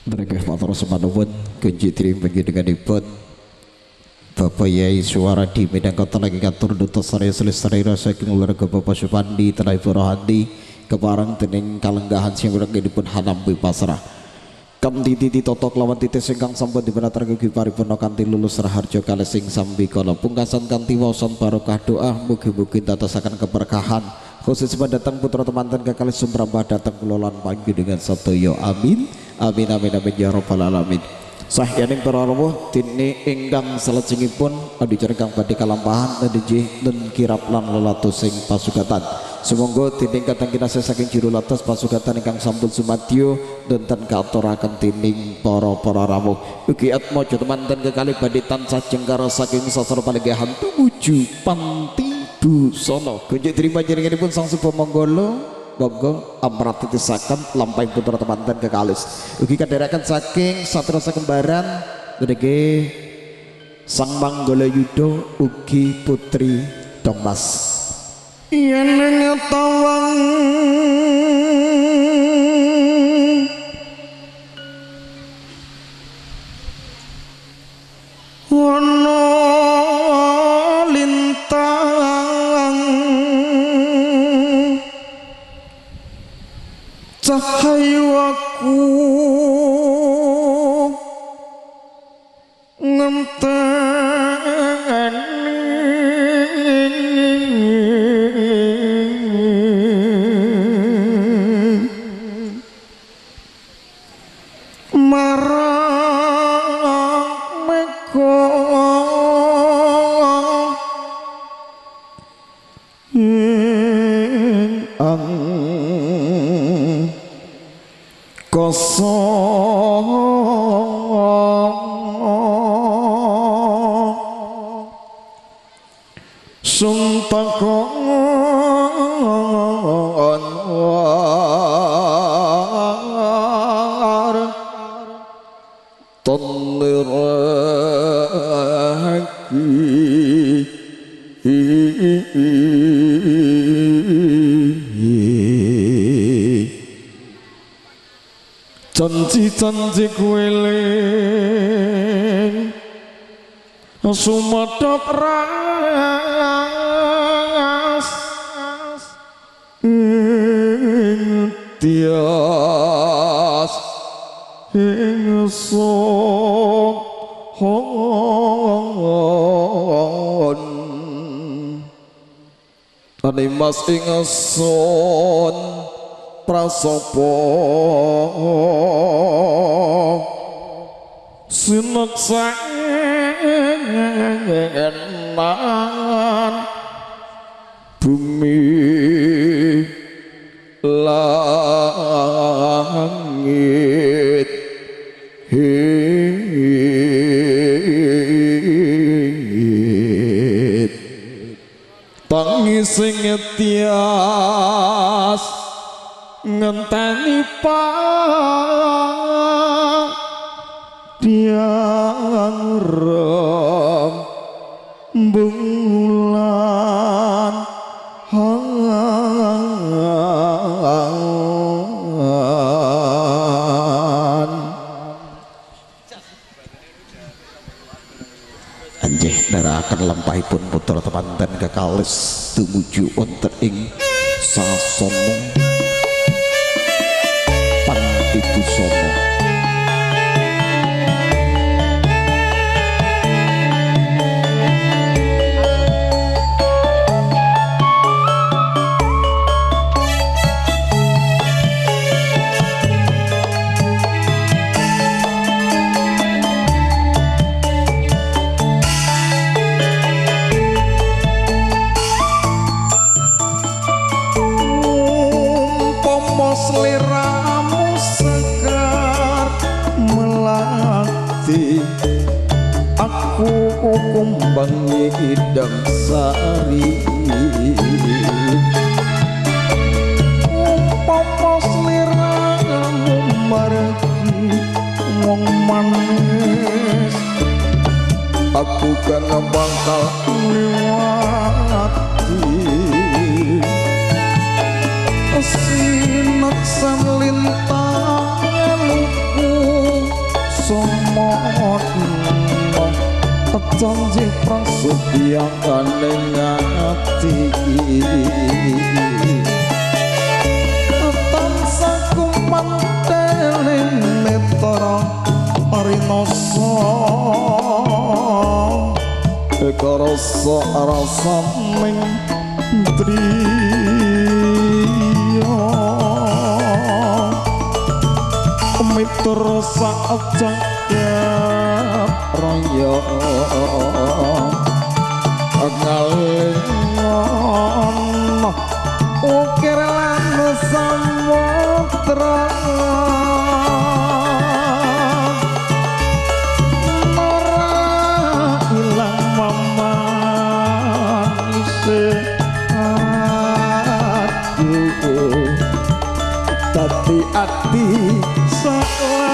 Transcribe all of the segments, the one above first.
Nderek matur semanuwun kunci panjenenganipun Bapak Yai Suara di Medan Kota lagi katur duta sarya selestari saking keluarga Bapak Supandi telah Ibu Rohandi kepareng dening kalenggahan sing dipun hanampi pasrah. Kam titi totok lawan titis ingkang sampun dipunaturaken paripurna kanthi lulus raharja kalih sing sambikala pungkasan kanthi waosan barokah doa mugi-mugi dadosaken keberkahan khusus datang putra temanten kekalih sumrambah datang kula lan panjenengan sedaya. Amin amin amin amin ya rabbal alamin. Sahyaning para rawuh dene ingkang salajengipun adicara kang badhe kalampahan njenjih nen kirap lan lelatos sing pasugatan. Sumangga dening kadang kinasih saking juru latas pasugatan ingkang sampun sumadyo wonten kaaturaken dening para-para rawuh. Ugi atmaja temanten kekalih badhe tansah jengkar saking sastra palenggahan tumuju panti busana. Kunjuk terima panjenenganipun Sang Suba Manggala monggo amrat titisaken lampahing putra temanten kekalih. Ugi kadherekaken saking satrasa kembaran niki Sang Manggala Yuda ugi Putri Dongmas. Yen tawang ana lintang cahayu aku ngenteni marang mega ing angkasa sun takon war toniraki janji-janji kueling sumedhep ras ing tias ing son animas ing son prasopo sineksaenan bumi langit hit tangi sing tias ngenteni tiang rembulan. Anjih ndherekaken lampahipun putra temanten kekalis tumuju wonten ing sasana Panti Busana. Sliramu sekar melati aku kumbangi idam sari umpama sliramu margi wong manis aku kang bakal liwati sineksan lintang luku Janji prasubyangane ati tansah kumantele mitra parinosa karasa rasaning driya mitra sak jagat raya ngalengon ukir lan samudra ora ilang mamanise aduh dadi ati saklawase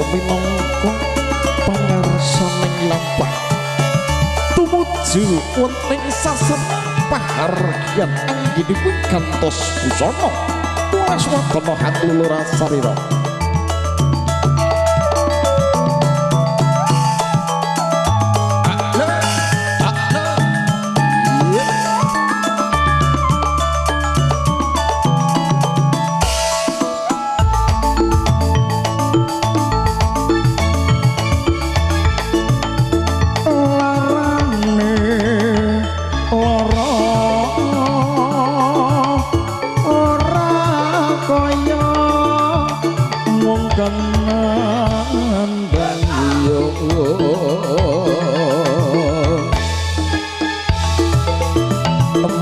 minangka pangarsaning lampah tumuju wonten sasar pahargyan anggenipun gantos busana tulas wadana hatlulura sarira.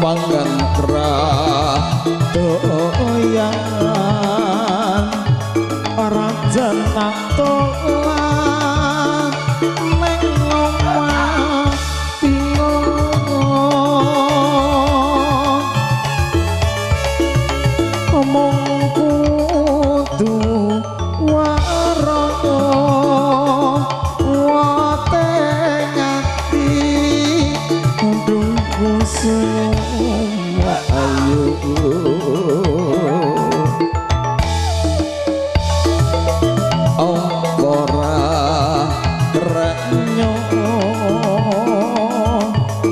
Mangan kradoyan rajan atolan neng omah bingung omong kudu warana wate ngati kudungku ayu ora krenyo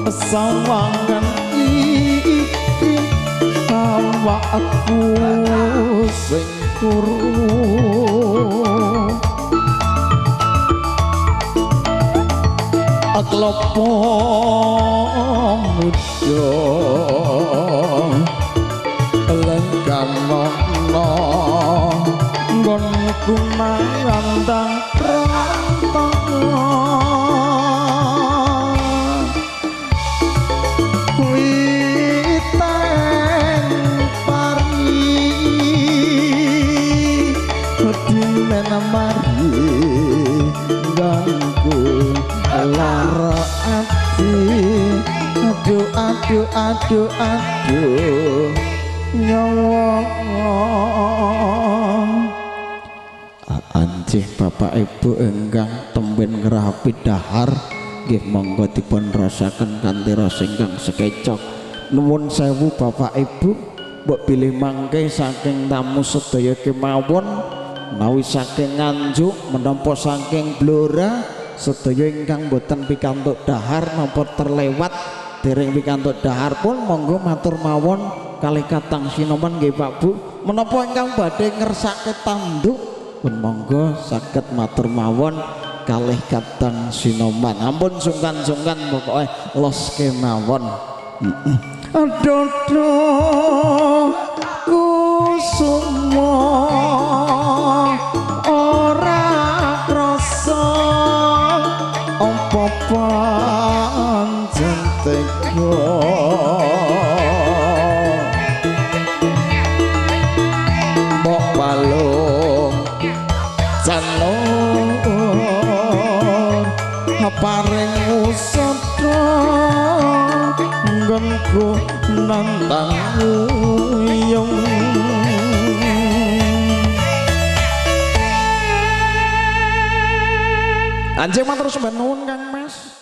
sawangan iki awakku sing turu klopo muda lengkanono nggonku nandang rantang witen pari dimen mari ganggu lara ati aduh aduh aduh aduh nyawa. Anjih bapak ibu ingkang temben ngrahapi dahar nggih monggo dipun rasaken kanthi rasa ingkang sekecok. Nuwun sewu bapak ibu, mbok bilih mangke saking tamu sedaya kemawon menawi saking Nganjuk menapa saking Blora sedaya ingkang boten pikantuk dahar napa terlewat dereng pikantuk dahar pun monggo matur mawon kalih katang sinoman nggih Pak Bu. Menapa ingkang badhe ngersake tanduk pun monggo saged matur mawon kalih katang sinoman. Ampun sungkan-sungkan pokoke los kemawon. Aduh kusuma ora krasa tega mok balung canur paring usada nggonku nantang uyung. Anjing matur sembah nuwun Kang Mas.